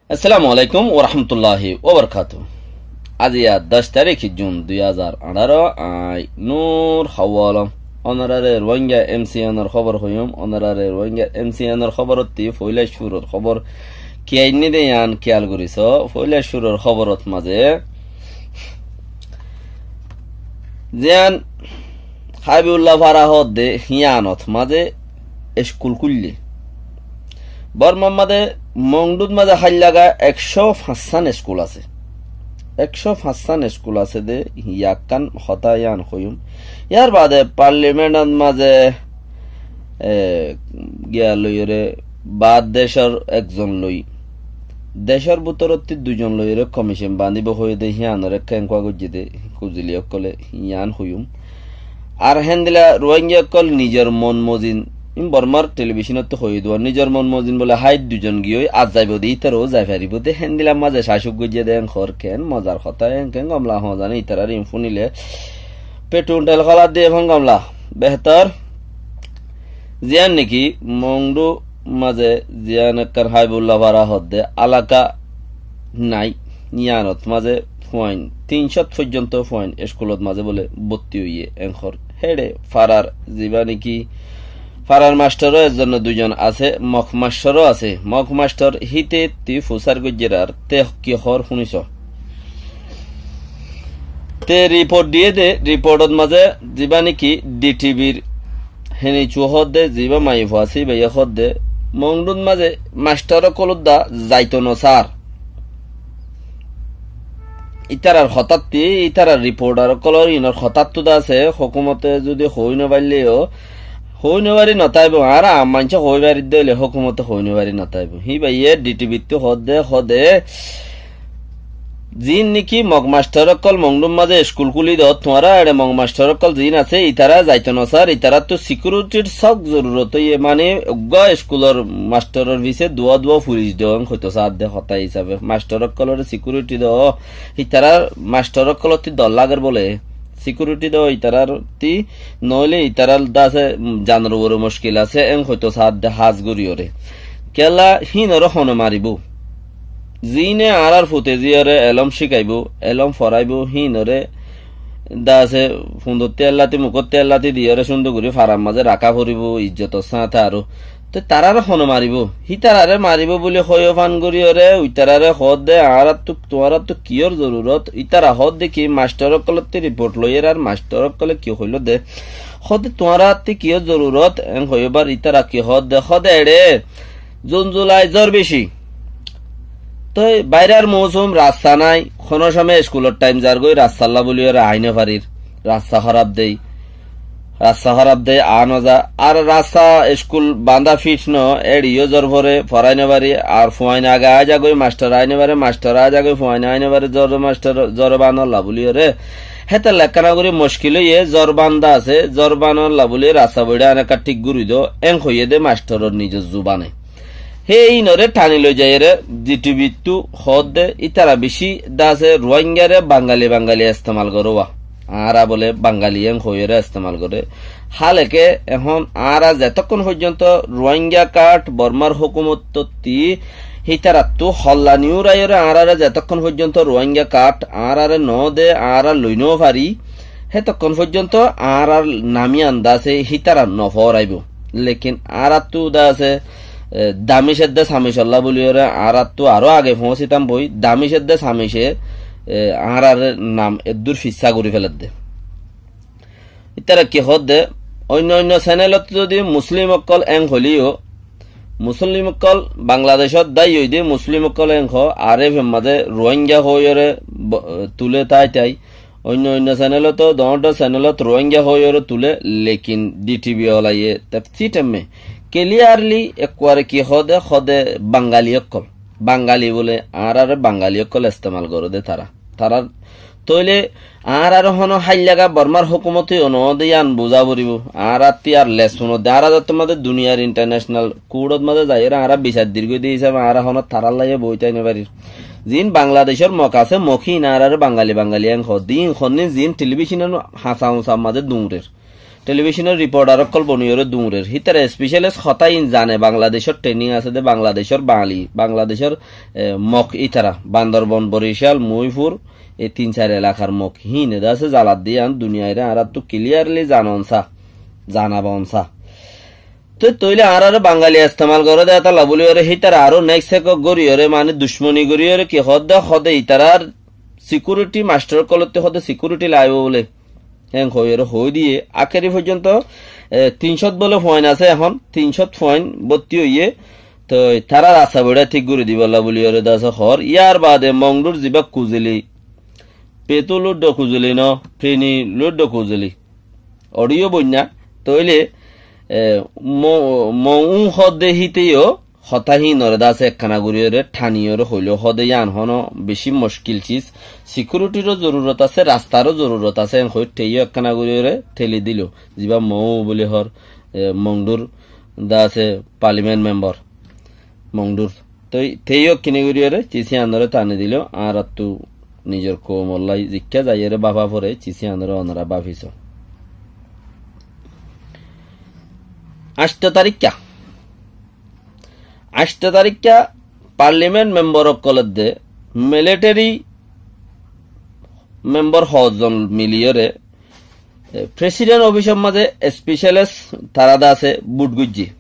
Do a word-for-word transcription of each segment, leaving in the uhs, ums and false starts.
Assalamu alaikum warahmatulláhi wabarakátuhu. Aijja doc tarík Jun dui házar añçáro, añí Nur Hawalom. Ónoraré Ruáingga M C N or hóbor hoiyúm, ónoraré Ruáingga M C N or hóborottí foóila cúrur hóbor ki ainní dé yián kiyal gorí soó. Foóila cúrur hóborot mazé ziyán Habiulla Fara hoódde híyanot mazé eskul kúille. Bormar mazé Mongdut mazé háillaga ekcó fañssán eskul asé. Ekcó fañssán eskul asé dé yián ekkán hotá yián hoiyúm. Yárbaade parlimentot mazé, e, giya loiyóre baár decór ekzon loi, decór bútorottí duizon loiyóre komicon bañdíbo hoiyé dé híyanoré keéngua goijjé dé kuzili ókkolé yián hoiyúm. Ar héndilla Ruáingga ókkol nizor mon mozin, ín Bormar telibicónottú hoiyé dé, nizor mon mozin bóle háit duizon giyói ar zaibou dé ítarau zai faribóu dé, héndilla mazé cácuk goijjé dé, enkor keén mozar hotá, en keén gomla hoó zane, ítarar ín fúnile péthu uñthail holar dé fán gomla. Behétor, ziyán néki Mongdu mazé ziyán ekkán Habiulla Fara hoódde alaka nái, yiánot mazé fuain tin cót foijjonto fuain eskulot mazé bóle bottí óiye enkor. Héçe farar zibá néki farar mastoró ezzon duizon asé, Mok mastoró asé. Mok mastor híte tui fusár goijjér ar te ki hoór fúniso. Te riport diyé dé, riportot mazé zibá néki D T V r hénicu hoódde, zibá maiyafua asé íbaye hoódde, Mongdut mazé mastor ókkol udda zaito nosaár. Ítarar hotátti, ítarar riportar ókkolór inor hotáttu dé asé, hókumote zudi hoói nofailleyó, hoói nofari notáibou, añára aam maincé hoói faridde óile hókumote hoói nofari notáibou. Híbaye D T V ttú hoódde, hoódde, ziín néki Mok mastor ókkol Mongdut mazé eskul kúli doó, tuáñra eçe Mok mastor ókkol ziín asé, ítara zaito nosaár, ítarattu sikuritir sók zorurot óiye, mani uggúa eskulor mastoror fisé duwá duwá fulis doó, en hoitó saádde hotá hísabe. Mastor ókkolóre sikuriti doó, ítarar mastor ókkolottí dor lager bóle. Sikuriti doó ítarattí, noóile ítarar dé asé, mm, zanor uore muckil asé, en hoitó saádde hás goríyoré. Kiyólla híinoré hone maribóu. Ziíne añárár fute zíyore elóm cíkaibóu, elóm foráibou, híinoré dé asé, fundottí elláti, mukótti elláti diyóre cúndor gorí farar mazé raká foribóu, ijjotor sáñte aró. Te taráre hone maribóu? Hítararé maribóu buli hoiyó fán goríyoré, uitararé hoódde, añáráttu, tuáñráttu kiyór zorurot? Ítara hoódde ki, mastor ókkolótti riport loiyér ar mastor ókkolé ki hoiló dé? Hoódde, tuáñráttu kiyór zorurot? En hoiyóbar ítara ki hoódde? Hoódde eçé, Zun zulai zór beci. Toi bairar mousum, rasta nái, honó cómot eskulor thaim zargói, rastalla buli óre aái nofarir. Rasta hóraf dé, rasta hóraf dé, aá noza. Ar rasta eskul bañdá fit noó, éçiyó zór fore, forái nofari. Ar fuain age aái zagói, mastor aái nofare, mastor aái zagói, fuain aái nofare, zór mastor, zóre bañdólla buli óre. Hétolla ekkána gorí muckil óiye, zór bañdá asé, zór bañdólla buli rasta boiçá enekká thík gorí do, en hoiyé dé mastoror nizor zubane. Hé íinoré thani loi zaiyóre D T V ttú hoódde ítara bicí dé asé Ruáinggare Bangali Bangali estemal gorówa. Añára bóle Bangali en hoiyóre estemal goré. Háleke ehón añára zetókkon foijjonto Ruáingga kath Bormár hókumotottí hítarattú holla niúraiyóre añáráre zetókkon foijjonto Ruáingga kath añáráre noó de, añára loi nofarí, hétokkon foijjonto añárár nam yían dé asé hítara nofooráibou. Lekin añáráttu dé asé, e, damíc edde samícolla bóliyoré añáráttu aró age foóñsitam boi, damíc edde samíce, e, añáráre nam eddúr fissá gorí féledde. Ítara ki hoódde, oinno oinno senelot zodi muslim ókkol eng hoilé yó, muslim ókkol Bangladecót dáiyoidé muslim ókkol eng hoó, R F M mazé Ruáingga hoóiyoré bo-, tulé tái tái, oinno oinno senelot, doóñr doóñr senelot Ruáingga hoóiyoré tulé, lekin D T V olaye tefsítemme keliyarli ekkuare ki hoóde, hoóde Bangali ókkol. Bangali bóle, añáráre Bangali ókkol estemal goróde tará. Tarár tóile añáráre honó háillaga Bormár hókumote yó noóde yían buzá foribóu. Añárátti ar les funódde, añára zattór mazé duniyar intarnecenal kuúçot mazé zaiyóre añára bisar dirgói de hísabe añára honó tarálla yó boói tái nofarir. Ziín Bangladecór mok asé, mok híin añáráre Bangali Bangali yían hoódde, híin honnín ziín telibíconor hañsa uñsa mazé duñrer. telibíconor riportar ókkol boniyóre duñrer. Hítara specialist hotá ín zane, Bangladecór training asé dé, Bangladecór Bañali, Bangladecór, e, Mog ítara, Bandorbon, Borical, Muifur, e tin sair elakar Mog. Híine de asé zalat diyan duniyaire añárattú clearly zanon sá, zanabon sá. Te toile añárare Bangali estemal goré de etalla buliyóre hítara aró next ekó goriyóre mane ducmoni goriyóre ki hodde, hode itarar security mastor ókkolottú hode security laibo bole. Héen hoiyóre hoi diye, akeri foijjonto, e, tin cót bole fuain asé ehón, tin cót fuain bótti óiye, toi tara rasta beça thík gorí dibolla buliyóre de asé hoór. Yar bade Mongdur zibá kuzuli, Petu luddho kuzuli no, Peni luddho kuzuli. Oçiyó boinna, toile, e, mo-, mo-, un hodde híteyó, hotá hínore de asé ekkana goríyore thaniyore hoiló hode yían hono beci muckil cis, securityro zorurot asé, rastaró zorurot asé, en hoi teyó ekkana goríyore teli dilo, zibá Mou buli hor, e, Mongdur de asé parliament member, Mongdur. Toi teyó kini goríyore cis yíanore tani dilo, añárattú nizor koumollai zikká zaiyore báfa fore, cis yíanore onora báfiso. Añctho tarikka. Añctho tarikka parliament member ókkolor de military member hozzon miliyóre, e, president officeor mazé specialist tara de asé bút goijje.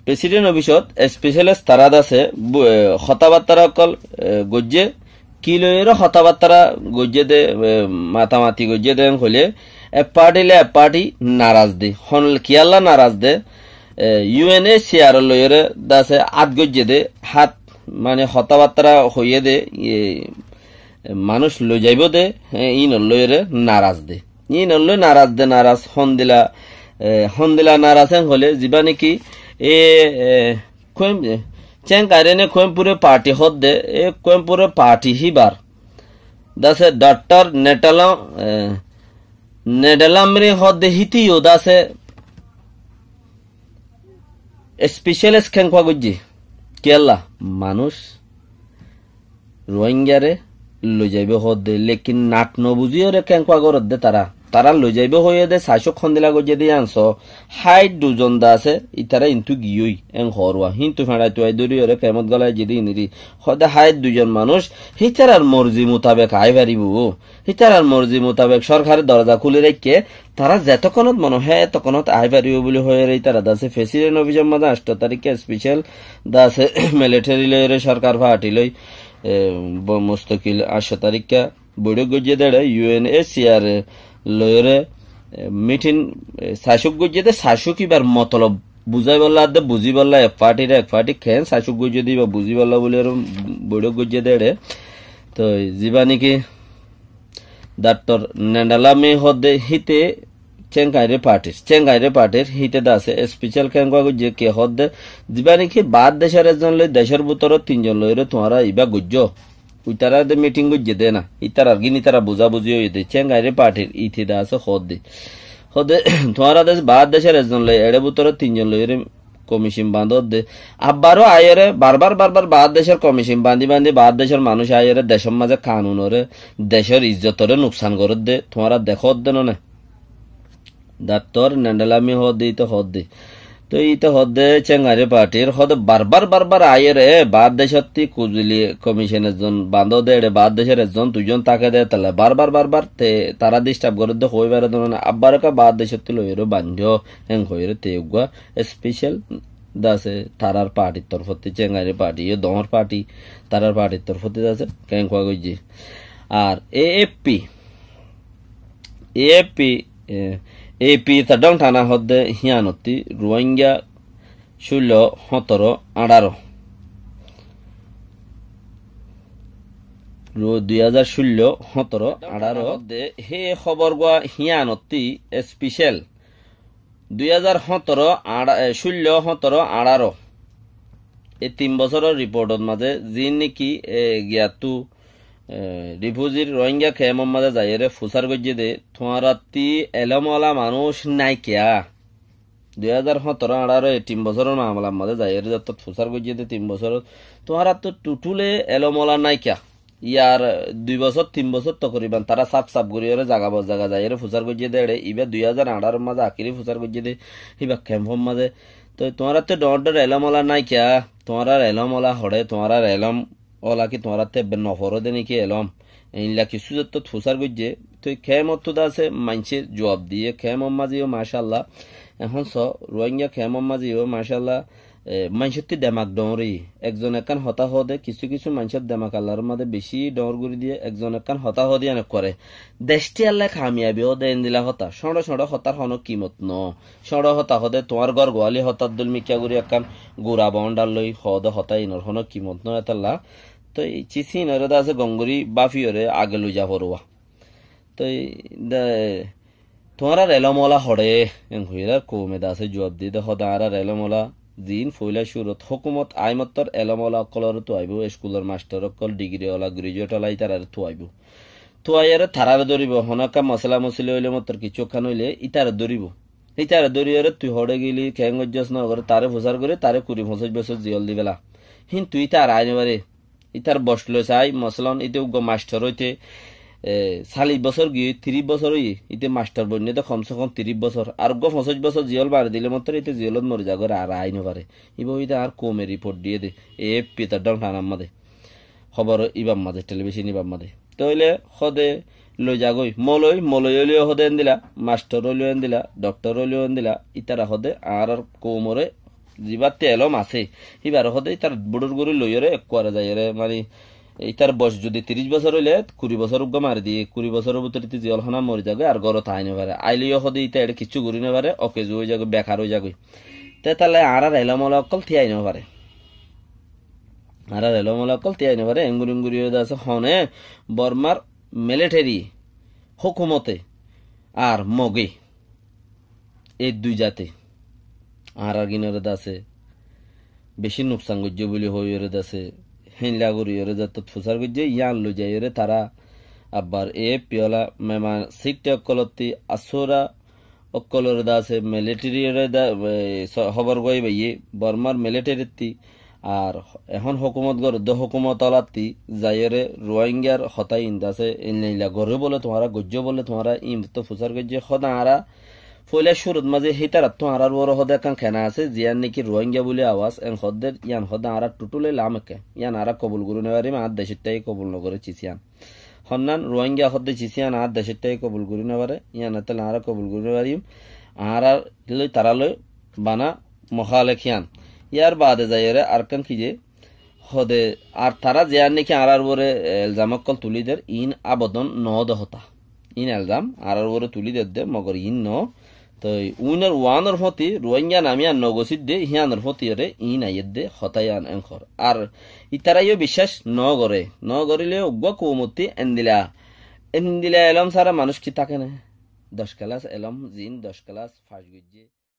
President officeot specialist tara de asé bu-, e, hotábattára ókkol, e, goijje. Ki loiyóre hotábattára goijjé dé, e, matamati goijjé dé hoilé, ek party loi ek party naraz dé. Hon kiyólla naraz dé, e, U N H C R loiyóre de asé hát goijjé dé, hát mane hotábattára hoiyé dé, e, manúic loi zaibó dé, e, ín loiyóre naraz dé. Ín loi naraz dé, naraz hondila, e, hondila naraz en hoilé, zibá niki, e, e, Kuem-, e, Chéngkaire ne Kuempure party hoódde, e Kuempure party híbar. Dase Doctor Netala-, e, Nedalamri hoódde híte yó dase specialist kéngkua goijjé. Kiyólla? Manúic Ruáinggare loi zaibó hoódde, lekin nat no buzíyore kéngkua goródde tará. Tará loi zaibó hoiyé dé saicúk hondila goijjé dé yían soó. Háit duzon de asé, itará intú giyói, en hoór wa. Híntu feñçai tuai dóriyore kemot gólai zedé iniri. Hoódde háit duzon manúic hítarar morzi mutabek aái faribó. Hítarar morzi mutabek sórkare doroza kúli raikké, tará zetókkonot mone hoó étókkonot aái faribó buli hoiyóre ítara de asé President officeor mazé añctho tarikka special de asé military loiyóre sórkar party loi, e, bo-, mustokil añctho tarikka boiçók goijjé dé éçe U N H C R loiyóre, e, meeting, e, saicúk goijjé dé, saicúk íbar motolob buzáibolla dé, buzíbolla ek partyre ek party keén saicúk goijjé dé íba buzíbolla buli aró boiçók goijjé dé éçe. Toi zibá niki Doctor Nendalami hoódde híte Chéngkaire partyr, Chéngkaire partyr híte de asé special kéngkua goijjé ki hoódde, zibá niki baár decór ezzon loi decór bútorot tinzon loiyóre tuáñra ibá goijjó. Uitará de meeting goijjé dé na, ítarar gín ítara buzábuzi óiye dé, Chéngkaire partyr íte de asé hoódde. Hoódde tuáñra de baár decór ezzon loi, eçé bútorot tinzon loiyóre komicin bañdódde. Abbaró aiyóre barbar barbar baár decór komicin bañdí bañdí, baár decór manúic aiyóre decór mazé kanunoré, decór izzotoré nuksan goródde, tuáñra dekódde no né? Doctor Nendalami hoódde, íte hoódde. Toi íte hoódde Chéngkaire partyr hoódde barbar barbar aiyóre, e, baár decótti kuzuli komicin ezzon bañdódde éçe, baár decór ezzon duizon táke dé, tale barbar barbar te tará disturb goródde, hoói faré dé no né, abbaró ká baár decótti loiyóre bañdó, en hoiyóre te uggúa special de asé tarár partyr torfótti, Chéngkaire party, yó doñr party, tarár partyr torfótti de asé, kéngkua goijjé. Ar A F P, A F P, e, A P ta dhong thana hoódde híanotti Ruáingga cúllo, hóñtoro, añçáro. Ru-, dui házar cúllo, hóñtoro, añçáro. Hoódde hé hóbor gua híanotti special. Dui házar hóñtoro, añça-, e, cúllo, hóñtoro, añçáro. E tin bosóror riportot mazé ziín niki, e, giyattú, e, refugee Rohingya kemor mazé zaiyóre fusár goijjé dé, tuáñrattí elóm ola manúic nái kiyá? Dui házar hóñtoro añçáro e tin bosóror mamalar mazé zaiyóre zettót fusár goijjé dé tin bosórot, tuáñrattú tuthúle elóm ola nái kiyá? Yar dui bosór, tin bosór tokoriban tará saf saf goríyoré zaga bor zaga zaiyóre fusár goijjé dé eçé. Ibá dui házar añçáror mazé akíri fusár goijjé dé, híba kemfor mazé. Toi tuáñrattú dhoóñr dhoóñr elóm ola nái kiyá? Tuáñrar elóm ola hoçé, tuáñrar elóm ola ki tuáñrattú ebbe noforé dé néki elóm? Einla kissú zettót fusár goijjé, toi kemottú dé asé maincé juab diyé, kemor mazé yó macálla. Ehón so, Ruáinga kemor mazé yó macálla, e, maincótti demak dhoóñri. Ekzon ekkán hotá hoó dé, kissú kissú maincór demak Allar mazé bicí dhoóñr gorí diyé, ekzon ekkán hotá hoó dé yían ekkuaré. Dectí Alla kamiyabi hoó dé endila hotá. Cóñço cóñço hotár honó kimot noó. Cóñço hotá hoó dé, tuáñr gór guáli hotár dóil mikká gorí ekkán gura boóñdhar loi hoó dé hotá, inor honó kimot noó étalla. Toi cisínoré dé asé gom gorí báfiyoré age loi za foruwa. Toi dé tuáñrar elóm ola hoçé? En hoiyóre koume dé asé juab diyé dé hoó dé añárar elóm ola ziín foóila cúrot hókumot aimottor elóm ola ókkolóre tuaibóu, eskulor mastor ókkol, dhigiri ola, girijuet ola ítararé tuaibóu. Tuaiyóre taráre dóribou, honó ekkán mosala mosila óile mottor kissú ekkán óile ítare dóribou. Ítare dóriyoré tui hoçé geli, keén goijjós nogoré, taré fusár gorí, taré kuri foñsíc bosór ziyól di féla. Híntu íte ar aái nofaré. Ítar boc loi sai, mosolon, íte uggúa mastor óite, e, salic bosór giyói, tiríc bosór óiye, íte mastor boinné dé komsé kom tiríc bosór. Ar uggúa foñsíc bosór ziyól mari dilé mottor íte ziyólot mori zagói, ar aái nofaré. Íba óilde añár koume riport diyé dé, e ef pi tor dhóng thanar mazé. Hóbor íbar mazé, telibícon íbar mazé. Tóile hóde loi zagói, moloi, moloi óileyo hóde endila, mastor óileyo endila, dhoktor óileyo endila, ítara hóde añárar koumoré zibátte elóm asé, híbaré hóde ítar buçúr gorí loiyóre ekkuare zaiyóre, mani, ítar boc zudi tiríc bosór óile, kuri bosór uggúa mari diyé, kuri bosóror bútore íte ziyól hána mori zagói, ar górot aái nofaré. Aileyó hóde íte eçé kiccú gorí nofaré, okezu ói zagói, bekar ói zagói. Tétalla añárar elóm ola ókkol tíai nofaré. Añárar elóm ola ókkol tíai nofaré, engurí engurí ói dé asé hone Bormar militeri, hókumote, ar Moge, ei dui zate añárar gínoré dé asé bicí nuksan goijjé buli hoiyóre dé asé, héinla goríyoré zettót fusár goijjé, yían loi zaiyóre tará abbar e ef pi ola mema sikte ókkolótti asóra ókkolóre dé asé, militerire dé, e, so-, hóbor goi baiyé, Bormar militirittí, ar ehón hókumot gorédde hókumot olattí zaiyóre Ruáingar hotá iín dé asé, einla einla goró bóle tuáñra, goijjó bóle tuáñra, iín bútore fusár goijjé, hóde añára foóila cúrot mazé hítarattú añárar uore hóde ekkán kena asé, ziyán néki Ruáinga buli awas, en hódde, yían hóde añára thutthúle lam ekká, yían añára kobul gorí nofarim, añár decóttái kobul nogoré cis yían. Honnán Ruáinga hódde cis yían añár decóttái kobul gorí nofaré, yían etólla añára kobul gorí nofarim. Añára loi, tará loi bana mohálek yían. Yárbaade zaiyóre arekkán ki ze, hóde ar tará ziyán néki añárar uore elzam ókkol tulí der, iín abodon noó de hotá. Iín elzam añárar uore tulí der de, mogor iín noó. Toi uínor uánor fóti Ruáinga nam yían nogosídde, híanor fótiyoré iín aiyédde hotá yían en hoór. Ar ítarayó biccác nogoré. Nogoríle uggúa koumottí endila, endila elóm sára manúic ki táke né? Doc kelás elóm, ziín doc kelás fac goijjé.